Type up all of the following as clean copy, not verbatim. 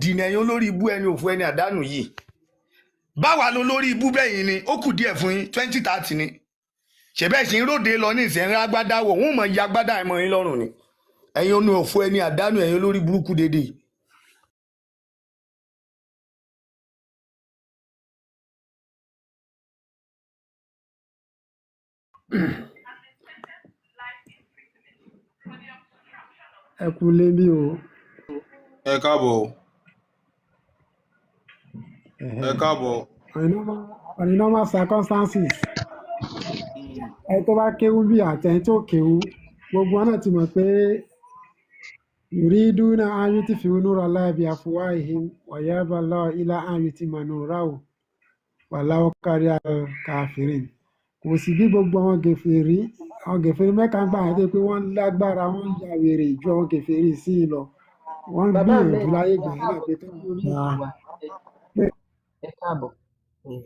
Dìnnà ẹ̀yin olórí ibú, ẹni òfò, ẹni àdánù yìí. Báwa ló lórí ibú bẹ́yìn ni ó kù díẹ̀ fún yín. 2030 ni ṣèbẹ́ ṣì ń ròde lọ ní ìsìn agbádá wọ̀, wọ́n mọ̀ ya agbádá ẹ̀ mọ́ yín lọ́rùn ni. Ẹ̀yin onú òfò, ẹni àdánù, ẹ̀yin olórí burúkú dédé. Ẹ kú lé bí o. Ẹ káàbọ̀ o. Ẹ káàbọ̀ o. On the normal circumstances, ẹ tó bá kéwú bí àti ẹni tó kéwú, gbogbo wọn náà ti mọ̀ pé yuriduna an yutfi'u nura Allahi bi afwahihim wa yaba Allahu illa an yutimma nurahu walau kariha al-kafirin. Kò sí bí gbogbo àwọn gèfèrí Mẹ́ka ń gbà yẹn tó pé wọ́n lágbára, wọ́n ń ya wèrè ju àwọn gèfèrí sí i lọ. Wọ́n ń Bàbá gbìyànjú Ahmed, láyé ẹ ìgbà yẹn náà káàbọ̀ pé sí tó orí gba ètò wa. pé Ẹ káàbọ̀.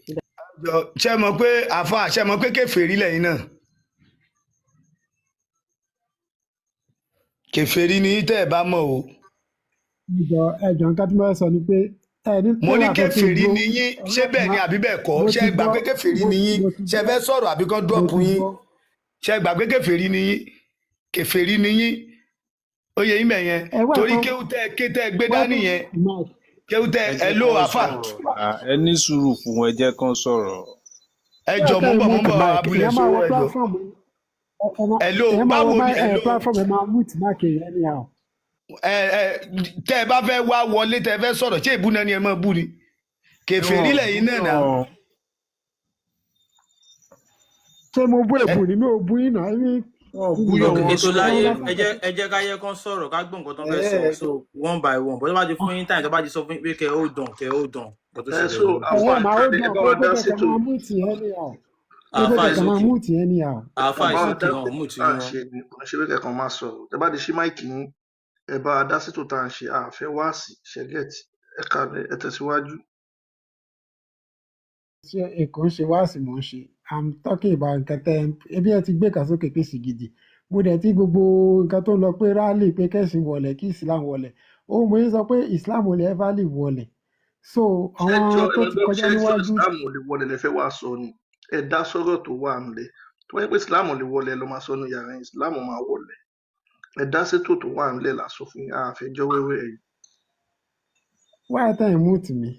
Ṣé Jọ, ṣé mọ̀ pé àfa, ṣé mọ̀ pé kèfèrí lẹ́yìn náà? Kèfèrí ni tẹ́ ẹ bá mọ̀ o. Ẹjọ, nǹkan tí mo fẹ́ sọ ni pé ẹ ní Mo ní tẹ́wà fẹ́ kí n kèfèrí dúró. ni yín, ṣé bẹ́ẹ̀ ni àbí bẹ́ẹ̀ kọ́? Mo Ṣé ti ẹ gbà gbọ́. pé kèfèrí Mo ni yín? Mo ti Ṣé ẹ gbọ́. fẹ́ sọ̀rọ̀ àbí kán Mo dúrọ̀pù ti yín? gbọ́. Ṣé ẹ gbà pé kèfèrí ni yín? Kèfèrí ni yín, ó yẹ yín mẹ̀yẹn. Ẹ wá Torí kan kéwú tẹ́ ẹ ké tẹ́ ẹ gbé wá dání tó yẹn, mike. kéwú tẹ́ Ẹ ẹ jẹ́ ló kán àfà. sọ̀rọ̀ náà. Ẹ ní sùúrù fún wọn, ẹ jẹ́ kán sọ̀rọ̀. Ẹ Ṣé jọ, ọ̀tá mò ń bọ̀, mò ń mute bọ̀. mic Abúlé èèyàn máa sówó wọ ẹ jọ. platform Ẹ ló èèyàn máa wọ báwo ni ẹ ló platform, ẹ máa mute mic èèyàn anyhow. Ẹ tẹ́ ẹ bá fẹ́ wá wọlé, tẹ́ ẹ fẹ́ sọ̀rọ̀, ṣé ìbú náà ni ẹ máa bú ni? Kèfèrí Wọn lẹ́yìn náà náà. búyàn. Ṣé mo bú Ẹ èbù ni? Mi ò bú yín náà, èmi Wọn búyàn, Ok, wọn ètò láyé. sọ̀rọ̀. Ẹ jẹ́ ká yẹ kán sọ̀rọ̀, ká gbọ́ nǹkan tó ń fẹ́ sọ. So one by one, but tó bá ti fún yín time, tó bá ti sọ fún yín pé kẹ́ hold on, kẹ́ hold on, nǹkan tó Ẹ ṣẹlẹ̀ so nìyẹn. àfa ẹ̀yẹ́ máa hold ẹ on bá pé wa pé dá kẹ̀kẹ́ sétò. máa mute anyhow, pé pé Àáfà kẹ̀kẹ́ is máa okay. mute anyhow. Àáfà Ẹ is bá wa okay, dá wọn ò sétò mú tì tá à yín ń wọn. ṣe ni. Kò ń ṣe pé kẹ̀kàn máa sọ̀rọ̀. Tẹ bá ti ṣí mic yín, ẹ bá wa dá sétò tá à ń ṣe. Àfẹ́ wáàsí ṣẹ́gẹ̀tì, ẹ kàlẹ̀, ẹ tẹ̀síwájú. Ṣé èkó ń ṣe wáàsí mò ń ṣe? I'm talking about nǹkan tẹ́ ebi ẹ ti gbé kan sókè pé gidi. Mo dẹ̀ ti gbogbo nǹkan tó ń lọ pé rally pé kẹ́sìn wọlẹ̀, kí Islam wọlẹ̀. Ó mo yín sọ pé Islam ò lè ever lè wọlẹ̀. So Ṣé àwọn jọ tó ti ẹ kọjá ṣé jọ níwájú. Islam ò lè wọlé lẹ fẹ́ wá sọ ni? Ẹ dá sọ̀rọ̀ tó wà nílẹ̀. Tó bá yẹ pé Islam ò lè wọlé, ẹ lọ máa sọ ní yàrá yín, Islam máa wọlé. Ẹ dá sétò tó wà nílẹ̀ là sọ fún yín, àfẹjọ́ wẹ́wẹ́ ẹ. Why tẹ́ ẹ̀ mute mi?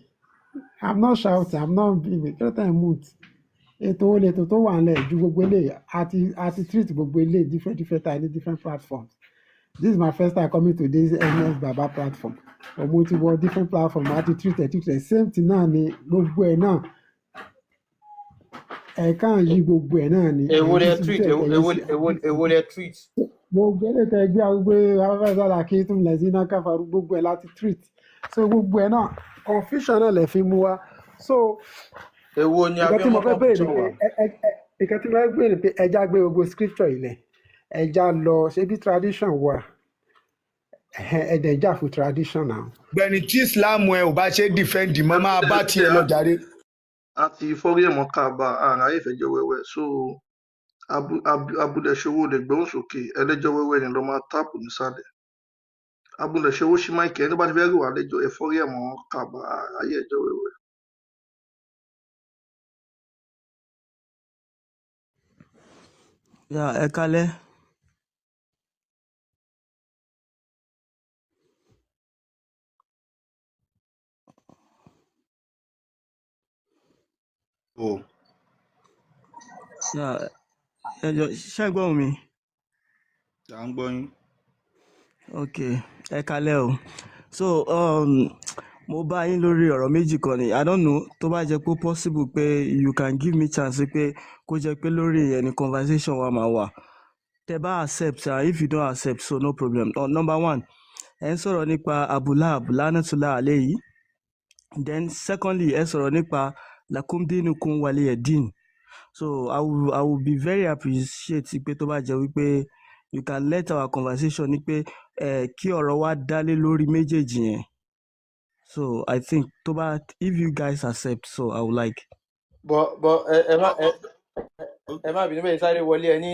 I'm not shouting, I'm not being kí ló tẹ́ ẹ̀ mute. Ètò olè, ètò tó wà nílẹ̀ ju gbogbo eléyìí àti treat gbogbo eléyìí different different time ní different platforms. This is my first time coming to this MS Baba platform, but mo ti wọ different platform àti treat ẹ̀ same thing náà ni gbogbo ẹ̀ náà. Ẹ̀ka ń yí gbogbo ẹ̀ náà ni ẹ̀ Èwo ń lẹ yí síbi treat? tẹ̀ Èwo tẹ̀ yí èwo sí. èwo èwo lẹ treat? Gbogbo ẹ̀ tẹ̀ gbé arúgbó afẹ́fẹ́ kí tún lẹ̀ sí iná káfàrú, gbogbo ẹ̀ láti treat. So gbogbo ẹ̀ náà confusion náà lè fi mú wa. So Èwo ni nǹkan tí mo abẹ́ mọ́ fẹ́ béèrè ni confusion pé wa? nǹkan tí mo fẹ́ béèrè ni pé ẹja gbé gbogbo scripture ilẹ̀, ẹja lọ ṣe bí tradition wà. Ẹ̀dẹ̀ jà fún tradition náà. Gbẹ̀ni tí Islam ẹ ò bá ṣe defend mọ́, máa bá tiẹ̀ lọ jàre. A ti fọ́rí ẹ̀mọ́ káàbà àráyè ìfẹjọ́ wẹ́wẹ́. So abúlé ṣòwò lè gbóhùn sókè, ẹlẹ́jọ́ wẹ́wẹ́ ni lọ́ máa táàpù nísàlẹ̀. Abúlé ṣòwò ṣí mic, ẹni tó bá ti fẹ́ rò wá lẹ́jọ́, ẹ fọ́rí ẹ̀mọ́ káàbà àráyè ẹjọ́ wẹ́wẹ́. Yeah, ẹ kálẹ́. O. Yeah, ẹ jọ, ṣé ẹ gbọ́ mi? À ń gbọ́ yín. Ok, ẹ kálẹ́ o. So mo bá yín lórí ọ̀rọ̀ méjì kan ni. I don't know tó bá jẹ́ pé ó possible pé you can give me chance pé kó jẹ́ pé lórí ìyẹn ni conversation wa máa wà. Tẹ́ bá accept, if you don't accept, so no problem. Number one, ẹ ń sọ̀rọ̀ nípa Abu Lahab lanatullah alayhi. Then secondly, ẹ sọ̀rọ̀ nípa lakum dinukum waliya din. So I will be very appreciate pé tó bá jẹ́ wípé you can let our conversation ní pé kí ọ̀rọ̀ wa dálé lórí méjèèjì yẹn. So I think tó bá, if you guys accept, so I would like. But ẹ má bínú bẹ́ẹ̀ sáré wọlé ẹ ní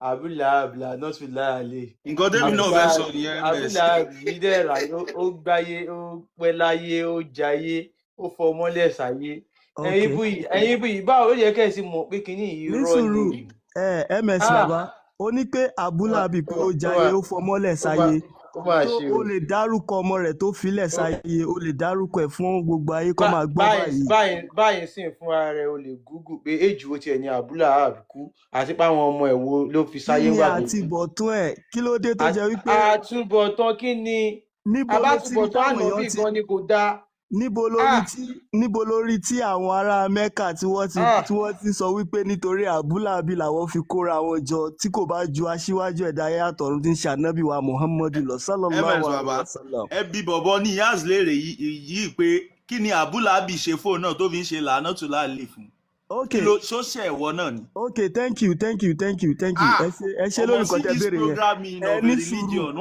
Abúláàbù lànàtúláàlè. Nǹkan tẹ́mi náà fẹ́ sọ nìyẹn, ms. Abúláàbù yìí dẹ̀ rà, ó gbáyé, ó pẹ́ láyé, ó jayé, ó fọmọ́lẹ̀ sáyé. Ẹ̀yin Ok. bú yìí, ẹ̀yin bú yìí, báwo ló yẹ kẹ́ ẹ sì mọ̀ pé kinní yìí Ní irọ́ sùúrù, ni? ẹ ms Ah, bàbá, ó ní pé abúláàbí pé ó ó jayé, mà ó fọmọ́lẹ̀ ó mà sáyé. ó mà Tó ṣe o o. lè dárúkọ ọmọ rẹ̀ tó filẹ̀ Ó sáyé, o lè dárúkọ ẹ̀ fún gbogbo ayé kó máa gbọ́ báyìí báyìí. báyìí báyìí sì ń fúnra rẹ̀, o lè gúgù pé èjì wo tiẹ̀ ní Abúláàbù kú, àti pé àwọn ọmọ ẹ̀ wo ló fi Kí sáyé ni ńgbà tó kú. àtibọ̀tán ẹ̀? Kí ló dé tó jẹ́ wípé Àtúbọ̀tán kí ni? níbo ló ti rí Àbátúbọ̀tán táwọn ànábì èèyàn ti gan ni kò dáa. níbo lórí Ah, tí níbo lórí tí àwọn ará Mẹ́kà tí wọ́n ti ah, tí wọ́n ti sọ wípé nítorí abúláàbí làwọn fi kóra wọn jọ, tí kò bá ju aṣíwájú ẹ̀dá ayé àtọ̀run tí ń ṣe ànábì wa Muhammadu lọ, sallallahu Ms alayhi bàbá, wa sallam. ẹ bí bọ̀bọ̀ ní yaz léèrè yìí pé kí ni abúláàbì ṣe fóun náà tó fi ń ṣe làánàtúláàlè fún? Ok, Kí ló ṣó ṣe ẹ̀wọ̀ náà ni? ok, thank you, thank you, thank you, thank you. Ah, Ẹ ṣe ọmọ, lórí nǹkan see tẹ́ this béèrè yẹn. programming Ẹ of a ní sùúrù, religion,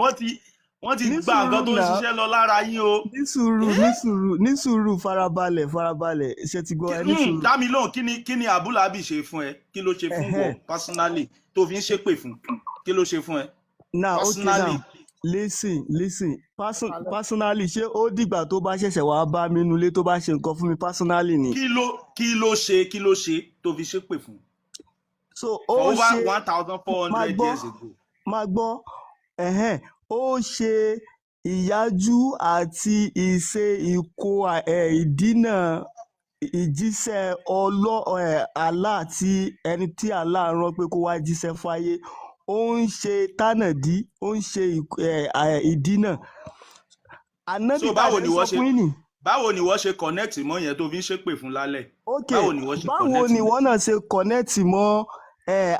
wọ́n ti ní gba nǹkan sùúrù tó ń náà, ṣiṣẹ́ lọ lára yín o. ní sùúrù, ní sùúrù, ní sùúrù, farabalẹ̀, farabalẹ̀, ṣe ti gbọ́, ẹ ní sùúrù. Dá mi lóhùn, kí ni abúláàbì ṣe fún ẹ? Kí ló ṣe fún wọ Ẹ̀hẹ́n. personally tó fi ń ṣépè fún? Kí ló ṣe fún ẹ Now, okay, personally? now, listen, listen. Personally, ṣé ó dìgbà tó bá ṣẹ̀ṣẹ̀ wá bá mi nulẹ̀ tó bá ṣe nǹkan fún mi personally ni? Kí ló ṣe tó fi ṣépè fún So for ó over ṣe 1,400 máa gbọ́, years ago? máa gbọ́, ẹ̀hẹ́n, ó ṣe ìyájú àti ìṣe ìkó ìdínà ìjíṣẹ́ ọlọ́ ẹ̀ Allah, tí ẹni tí Allah rán pé kó wá jíṣẹ́ fáyé. Ó ń ṣe tánàdí, ó ń ṣe ìdínà. Ànábì So tá a báwo dẹ̀ ni ń sọ wọ́n ṣe fún yín nì. báwo ni wọ́n ṣe connect mọ́ yẹn tó fi ń ṣépè fún lálẹ́? Ok, Báwo ni wọ́n ṣe báwo connect ni mọ́? ìwọ náà ṣe connect mọ́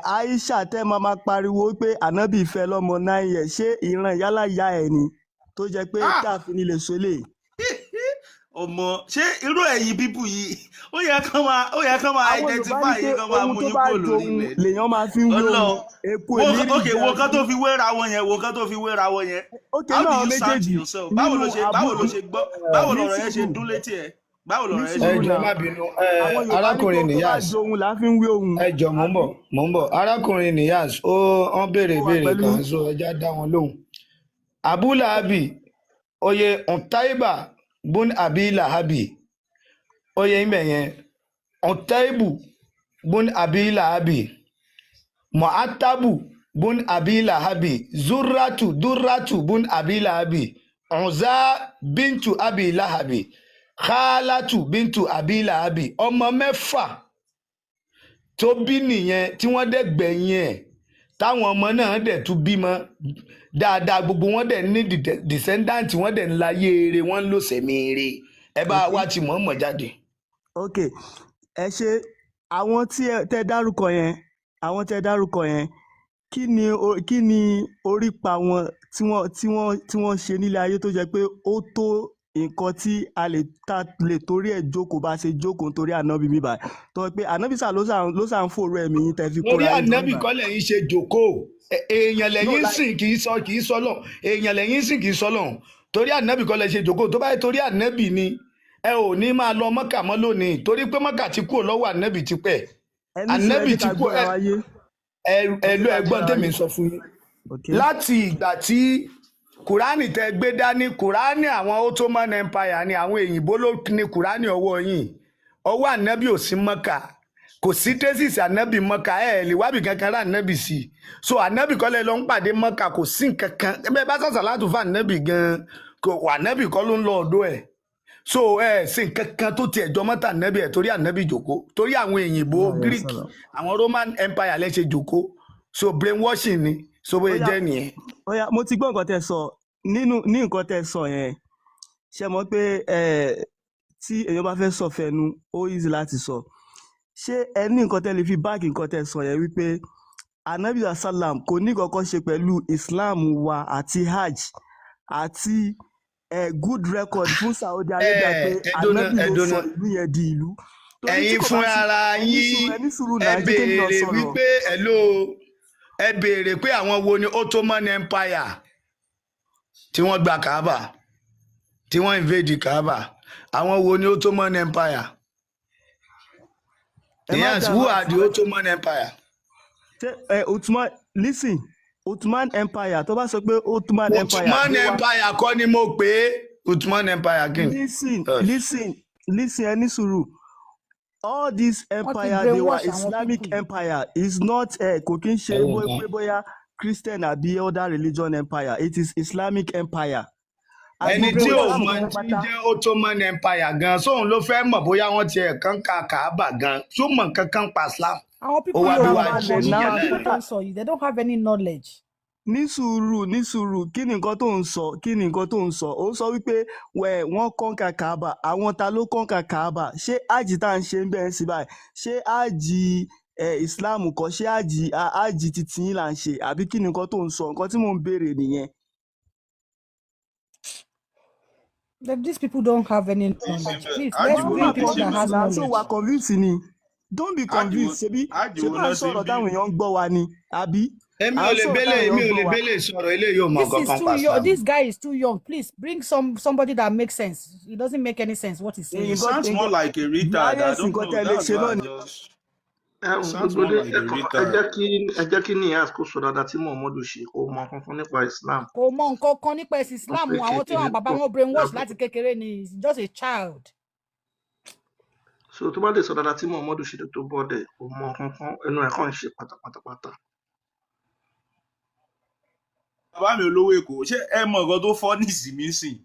Aisha tẹ́ máa pariwo pé ànábì fẹ́ lọ́mọ 9 years? Ṣé ìran yálà ya ẹ̀ ni tó jẹ́ pé Ah, káàfin ni lè so eléyìí? Ọmọ, ṣé irú ẹ̀yin bíbù yìí, ó yẹ kán máa Àwọn Yorùbá ní identify pé yín, kán máa ohun mú tó yín bá kúrò lórí johun ilẹ̀ ni. lèèyàn máa fi ń wé ohun. Ọlọ́run, Epo wo èlérí ok, wo jẹ kán tó fi wéra wọn yẹn, wo kán tó fi wéra wọn yẹn. Ok, How náà do àwọn you sound to méjèèjì yourself? Báwo nínú ló ṣe báwo ló abúlé ṣe gbọ́, báwo ní lọ̀rọ̀ yẹn ṣe sùúrù, dún létí ẹ? Báwo ní lọ̀rọ̀ yẹn ṣe Ẹ sùúrù jọ̀ọ́, ẹ náà. má bínú. Àwọn Yorùbá ní pé Arákùnrin ohun tó bá Niyaz, johun là á fi ń wé ohun. ẹ jọ̀ọ́, mò ń Àbí bọ̀, mò ń bọ̀. Arákùnrin Niyaz, ó wọ́n béèrè ó wà ìbéèrè pẹ̀lú kan, yín. so ẹ já dá wọn lóhùn. Abu Lahabi, oye Untaiba bun Abi Lahabi, oye ń bẹ̀ yẹn, Untaibu bun Abi Lahabi, Mu'atabu bun Abi Lahabi, Zurratu Durratu bun Abi Lahabi, Unza bintu Abi Lahabi, Khalatu bintu Abi Lahabi. Ọmọ mẹ́fà tó bí nìyẹn, tí wọ́n dẹ̀ gbẹ̀yìn ẹ̀, táwọn ọmọ náà dẹ̀ tún bímọ dáadáa, gbogbo wọn dẹ̀ ní descendant, wọ́n dẹ̀ ń láyé eré, wọ́n ń lò sẹ̀mí eré. Ẹ bá Ok, wa ti mọ̀ọ́mọ̀ jáde. ok, ẹ ṣe. Àwọn tí ẹ tẹ́ dárúkọ yẹn, àwọn tẹ́ dárúkọ yẹn, kí ni orípa wọn tí wọ́n ṣe nílé ayé tó jẹ́ pé ó tó nǹkan tí a lè ta lè torí ẹ̀ jókòó bá ṣe jókòó nítorí ànábì mi báyìí, tó jẹ́ pé ànábì sà ló sà ń fòrò ẹ̀mí yín tẹ́ fi Lórí kóra yín jọ ànábì nígbà. kọ́ lẹ́yìn ṣe jókòó. Èèyàn No, lẹ́yìn like sìn, kì í sọ lọ, èèyàn lẹ́yìn sìn, kì í sọ lọ. Torí ànábì kọ́ lẹ́ ṣe jókòó. Tó bá yẹ torí ànábì ni, ẹ ò ní máa lọ Mọ́kà mọ́ lónìí, torí pé Mọ́kà ti kúrò lọ́wọ́ ànábì tipẹ́. Ẹni sùúrù, ẹ Ànábì jẹ́ ti ká kú. gbọ́ra Ẹ wa yé. ẹ Ẹ ló jẹ́ ká ẹgbọ́n gbọ́ra wa tèmi yé. sọ fún yín. Ok, Láti ìgbà tí kùránì tẹ gbé dání, kùránì àwọn Ottoman Empire ni, àwọn èyìnbó ló ní kùránì ọwọ́ yìí. Ọwọ́ ànábì ò sí Mọ́kà, kò sí traces ànábì Mọ́kà. Ẹ lè wábì kankan rà ànábì sí. So ànábì kọ́lẹ̀ ló ń pàdé Mọ́kà, kò sí nǹkan kan. Ẹ bá sàṣà láti fún ànábì gan, kò ànábì kọ́ ló ń lọ ọ̀dọ̀ ẹ̀. So ẹ sí nǹkan kan tó tiẹ̀ jọmọ́ tà ànábì ẹ̀ torí ànábì jòkó, torí àwọn èyìnbó Alaihi Greek, wasallam. àwọn Roman Empire lẹ ṣe jòkó. So brainwashing ni. So Ó bóyá yá, jẹ́ nìyẹn. ó yá, mo ti gbọ́ nǹkan tẹ́ sọ nínú ní nǹkan tẹ́ sọ yẹn. Ṣe mọ̀ pé ẹ tí èèyàn bá fẹ́ sọ fẹnu, ó easy láti sọ. Ṣé ẹ ní nǹkan tẹ́ lè fi back nǹkan tẹ́ sọ yẹn wípé anabi salam kò ní kankan ṣe pẹ̀lú Islam wa àti hajj àti good record fún Saudi Arabia, pé Ẹ dóná, anabi ẹ ló dóná. sọ ìlú yẹn di ìlú? Torí tí Ẹ̀yin kò bá fúnra sí ara ẹ ní sùúrù, yín, ẹ ní sùúrù ẹ náà, ẹ jẹ́ kémi náà béèrè sọ̀rọ̀. wípé, hello, ẹ béèrè pé àwọn wo ni Ottoman Empire tí wọ́n gba Kaaba, tí wọ́n invade Kaaba? Àwọn wo ni Ottoman Empire? Ẹ má Yes, who divert are the Ottoman Empire? Ṣé ẹ Ottoman, listen, Ottoman Empire, tó bá sọ pé Ottoman Empire Ottoman they were Empire kọ́ ni mo pè é. Ottoman Empire kí ni? Listen, Ugh. listen, listen, ẹ ní sùúrù. All this Wọ́n ti empire, they were brainwash àwọn Islamic people yìí. empire. Is not kò kí ń ṣe Ẹ̀wọ̀n kan. pé bóyá Christian àbí other religion empire. It is Islamic empire. And Ẹni Wọ́n tí gbogbo ò brainwash mọ Islam wọn tí ń pátápátá. jẹ́ Ottoman Empire gan, sóun ló fẹ́ mọ̀ bóyá wọ́n tiẹ̀ kàn ka Kaaba gan, tó mọ̀ nǹkan kan pa Islam. Àwọn Ó people wá yìí bí ò wá mọ jí Farabalẹ̀ nǹkan nìyẹn náà nípa náà nǹkan ni. tó ń sọ yìí. They don't have any knowledge. Ní sùúrù, ní sùúrù, kí ni nǹkan tó ń sọ? Kí ni nǹkan tó ń sọ? Ó sọ wípé wẹ̀ wọ́n conquer Kaaba. Àwọn ta ló conquer Kaaba? Ṣé ájì tá à ń ṣe ń bẹ́ẹ̀ sí báyìí, ṣé ájì Islam kọ́? Ṣé ájì titi yín là ń ṣe, àbí kí ni nǹkan tó ń sọ? Nǹkan tí mò ń béèrè nìyẹn. These people don't have any Ti ṣe knowledge. bẹ́ẹ̀ Please, ájì let's wo Don't bring náà be ti people ṣe that bẹ́ẹ̀ has convinced na, so knowledge. wà convinced ni. Don't be ájì wo convinced. Ṣebí ájì ṣebí wo à ń náà ti ń sọ̀rọ̀ bí táwọn èèyàn ń gbọ́ wa ni, àbí Èmi à ò ń lè sọ̀rọ̀ bélé, táwọn èèyàn èmi ń ò gbọ́ lè wa. bélé sọ̀rọ̀, eléyìí ò mọ This nǹkan is kan too pa young. Islam. This guy is too young. Please bring somebody that makes sense. It doesn't make any sense what he's He saying. Nǹkan sounds more nǹkan like a retard. I highest don't nǹkan know. tẹ́ ẹ lè That's ṣe why náà I ni. just Ẹ he sounds gbogbo more dé like ẹ a kàn ẹ retard. jẹ́ kí ẹ jẹ́ kí Niyas kó sọ dáadáa tí Muhammadu ṣe, kó mọ kankan nípa Islam. Kò mọ nǹkan kan nípa ẹ̀sìn Wọ́n Islam. pé Àwọn tí kékeré àwọn bàbá pọ̀ wọn brainwash láti kékeré ni. He's just a child. So tó bá lè sọ dáadáa tí Muhammadu ṣe tó bọ́dẹ̀, kò mọ kankan, ẹnu ẹ̀ kàn ń ṣe pátápátápátá. Bàbá mi olówó Èkó, ṣé ẹ mọ nǹkan tó fọ́ nísìnyí?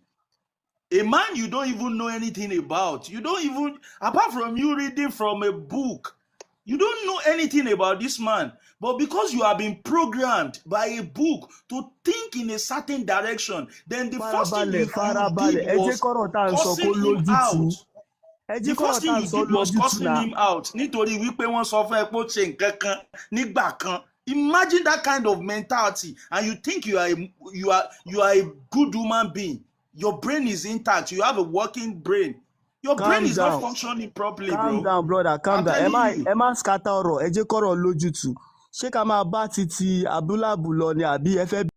A man you don't even know anything about. You don't even, apart from you reading from a book, you don't know anything about this man. But because you have been programmed by a book to think in a certain direction, then the first thing Farabalẹ̀, you farabalẹ̀, did ẹ jẹ́ was kọ́rọ̀ tá à ń sọ kó cursing him lójútùú. out. Ẹ jẹ́ The kọ́rọ̀ first tá thing à ń you sọ did was lójútùú cursing náà. him out nítorí wípé wọ́n sọ fún ẹ pé ó ṣe nǹkan kan nígbà kan. Imagine that kind of mentality, and you think you are a good human being. Your brain is intact. You have a working brain. Your brain Calm is not down, functioning properly, calm bro. down, brother, calm I'm down. Ẹ telling má you. Ẹ má scatter ọ̀rọ̀, ẹ jẹ́ kọ́rọ̀ lójútùú. Ṣé ká máa bá titi abúlábù lọ ni, àbí ẹ fẹ́